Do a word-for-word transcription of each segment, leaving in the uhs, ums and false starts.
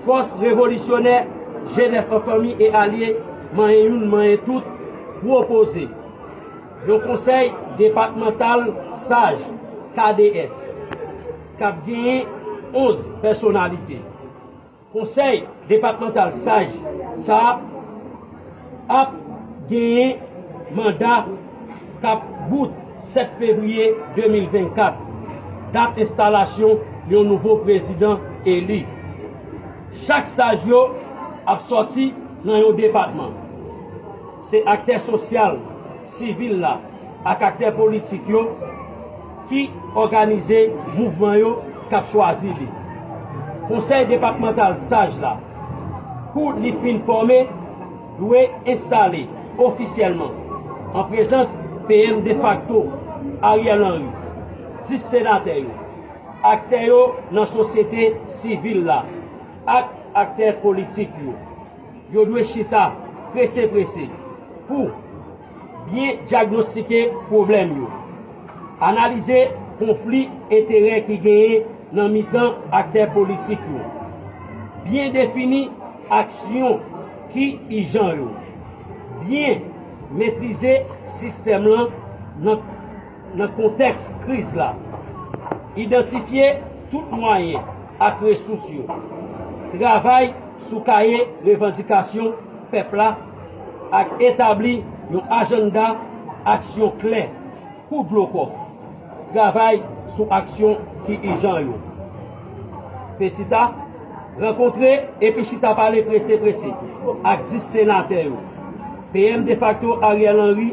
Fòs revolisyonè G nèf an fanmi e alye, manyen youn, manyen tout, pwopoze yon konsèy depatmantal saj, K D S, k ap genyen onz pèsonalite. Konsèy depatmantal saj sa a ap genyen manda k ap bout sèt fevriye de mil vennkat, dat enstalasyon yon nouvo prezidan eli. Chak saj yo ap sòti nan yon depatman. Se aktè sosyal, sivil la ak aktè politik yo ki òganize mouvman yo k ap chwazi li. Konsèy depatmantal saj la, kou li fin fòme, dwe enstale ofisyèlman an prezans P M defakto Ariel Henry, dis senatè yo, aktè yo nan sosyete sivil la ak aktè politik yo. Yo dwe chita prese prese pou byen dyagnostike pwoblèm yo, analize konfli enterè ki genyen nan mitan aktè politik yo, byen defini aksyon ki ijan yo, byen metrize sistèm lan nan nan kontèks kriz la, idantifye tout mwayen ak resous yo, travay sou kaye revandikasyon pèp la ak etabli yon ajanda aksyon klè kou dlo kòk, travay sou aksyon ki ijan yo. Petit A, rankontre epi chita pale prese prese ak dis senatè yo, P M defakto Ariel Henry,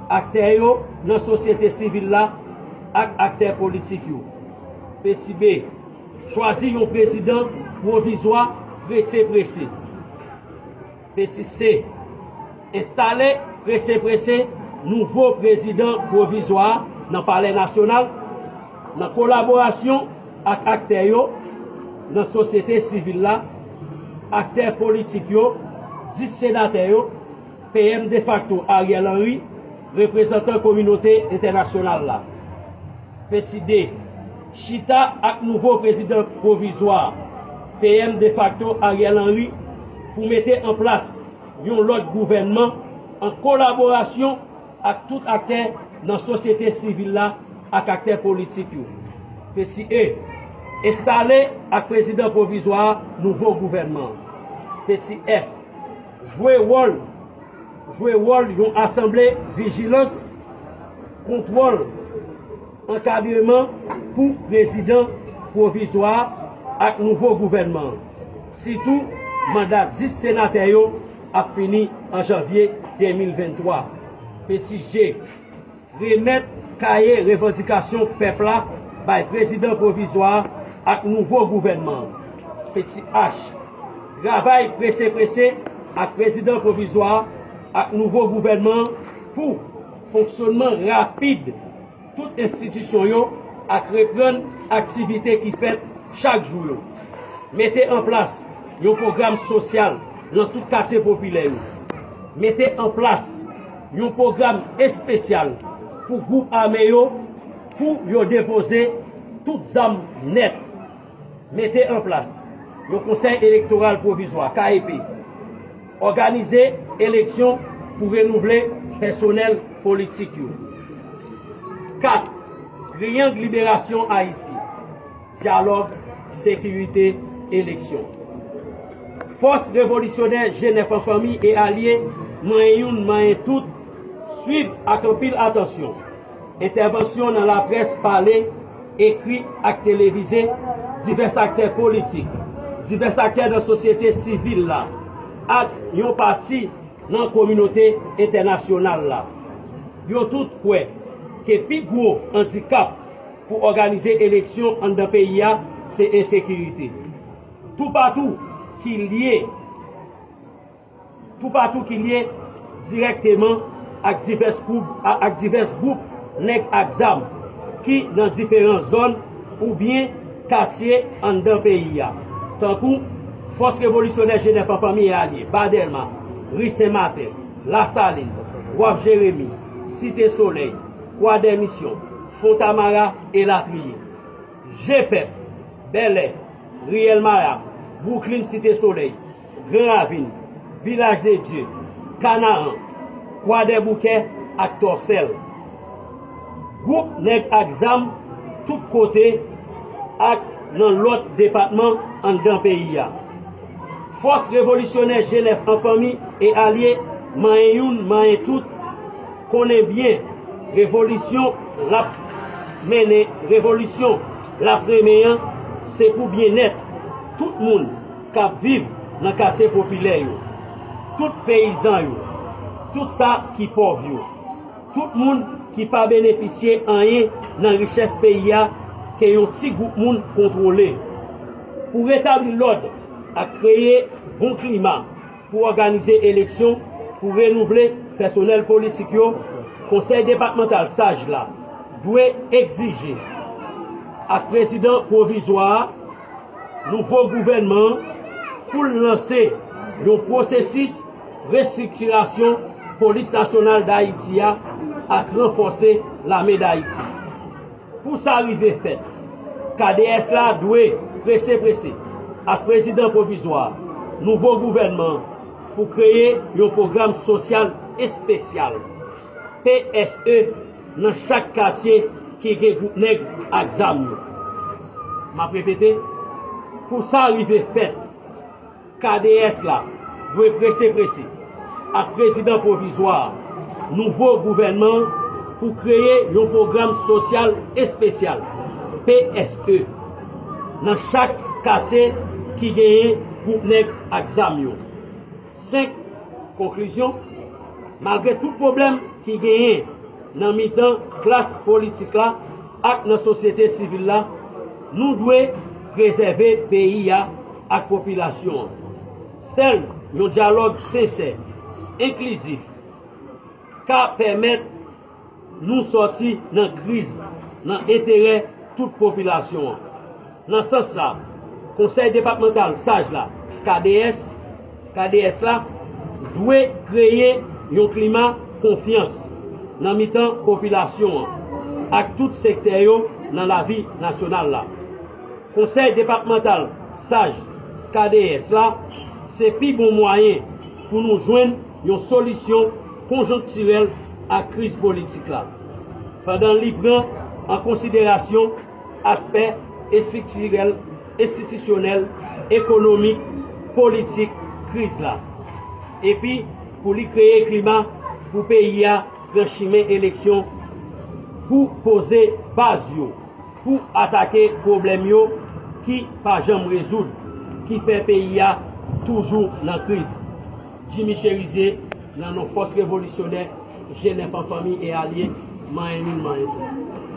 aktè yo nan sosyete sivil la ak aktè politik yo. Petit B, chwazi yon prezidan pwovizwa prese prese. Petit C, enstale prese prese nouvo prezidan pwovizwa a nan Palè Nasyonal, nan kolaborasyon ak aktè yo nan sosyete sivil la, aktè politik yo, dis senatè yo, P M defakto Ariel Henry, reprezantan kominote entènasyonal la. Petit D, chita ak nouvo prezidan pwovizwa, P M defakto Ariel Henry, pou mete an plas yon lòt gouvènman an kolaborasyon ak tout aktè nan sosyete sivil la ak aktè politik yo. Petit E, enstale ak prezidan pwovizwa nouvo gouvènman. Petit F, jwe wòl jwe wòl yon asanble vijilans, kontwòl, ankadreman pou prezidan pwovizwa ak nouvo gouvènman an. Sitou, manda dis senatè yo ap fini an janvye de mil venntwa. Petit G, remèt kaye revandikasyon pèp la bay prezidan pwovizwa ak nouvo gouvènman an. Petit H, travay prese prese ak prezidan pwovizwa ak nouvo gouvènman an pou fonksyònman rapid tout enstitisyon yo ak reprann aktivite ki fèt chak jou yo. Mete an plas yon pwogram sosyal nan tout katye popilè yo. Mete an plas yon pwogram espesyal pou gwoup ame yo pou yo depoze tout zam nèt. Mete an plas yon konsèy elektoral pwovizwa, K E P. Òganize eleksyon pou renouvle pèsonèl politik yo. Kat, Triyang Liberasyon Ayiti, dyalòg, sekirite, eleksyon. Fòs revolisyonè G nèf an fanmi e alye, manyen youn, manyen tout, swiv ak anpil atansyon entèvansyon nan laprès pale, ekri ak televize, divès aktè politik, divès aktè nan sosyete sivil la, ak yon pati nan kominote entènasyonal la. Yo tout kwè ke pi gwo andikap pou òganize eleksyon anndan peyi a se ensekirite. Toupatou ki lye toupatou ki lye dirèkteman ak divès gwoup, ak divès gwoup nèg ak zam ki nan diferan zòn oubyen katye anndan peyi a, tankou Fòs Revolisyonè G nèf an fanmi e alye, Ba Dèlma, Ri Sen Maten, Lasalin, Waf Jeremi, Site Solèy, Kwa dè Misyon, Fontamara, elatriye. Jepèp, Bèlè, Riyèl Maya, Bwouklin, Site Solèy, Gran Ravin, Vilaj de Dye, Kanaran, Kwadèboukè ak Tòsèl. Gwoup nèg ak zam tout kote ak nan lòt depatman anndan peyi a. Fòs revolisyonè G nèf an fanmi e alye, manyen youn, manyen tout, konnen byen revolisyon l ap mennen, revolisyon l ap renmen an, se pou byennèt tout moun k ap viv nan katye popilè yo, tout peyizan yo, tout sa ki pòv yo, tout moun ki pa benefisye anyen nan richès peyi a ke yon ti gwoup moun kontwole. Pou retabli lòd ak kreye bon klima pou òganize eleksyon, pou renouvle pèsonèl politik yo, Konsèy Depatmantal Saj la dwe egzije ak prezidan pwovizwa a, nouvo gouvènman an, pou l lanse yon pwosesis restriktirasyon Polis Nasyonal Dayiti a ak ranfòse Lame Dayiti. Pou sa rive fèt, K D S la dwe prese prese ak prezidan pwovizwa, nouvo gouvènman an, pou kreye yon pwogram sosyal espesyal, P S E, nan chak katye ki gen gwoup nèg ak zam yo. M ap repete, pou sa rive fèt, K D S la dwe prese prese ak prezidan pwovizwa a, nouvo gouvènman an, pou kreye yon pwogram sosyal espesyal, P S E, nan chak katye ki genyen gwoup nèg ak zam yo. Senk, konklizyon, malgre tout pwoblèm ki genyen nan mitan klas politik la ak nan sosyete sivil la, nou dwe prezève peyi a ak popilasyon an. Sèl yon dyalòg sensè, enklizif, ka pèmèt nou sòti nan kriz nan enterè tout popilasyon an. Nan sans sa, Konsèy Depatmantal Saj la, K D S, K D S la, dwe kreye yon klima konfyans nan mitan popilasyon an ak tout sektè yo nan lavi nasyonal la. Konsèy Depatmantal Saj, K D S la, se pi bon mwayen pou nou jwenn yon solisyon konjonktirèl a kriz politik la, pandan li pran an konsiderasyon aspè estriktirèl, enstitisyonèl, ekonomik, politik kriz la, epi pou li kreye klima pou peyi a pran chimen eleksyon, pou poze baz yo, pou atake pwoblèm yo ki pa janm rezoud, ki fè peyi a toujou nan kriz. Jimmy Chérizier, nan non fòs revolisyonè G nèf an fanmi e alye, manyen youn, manyen tout.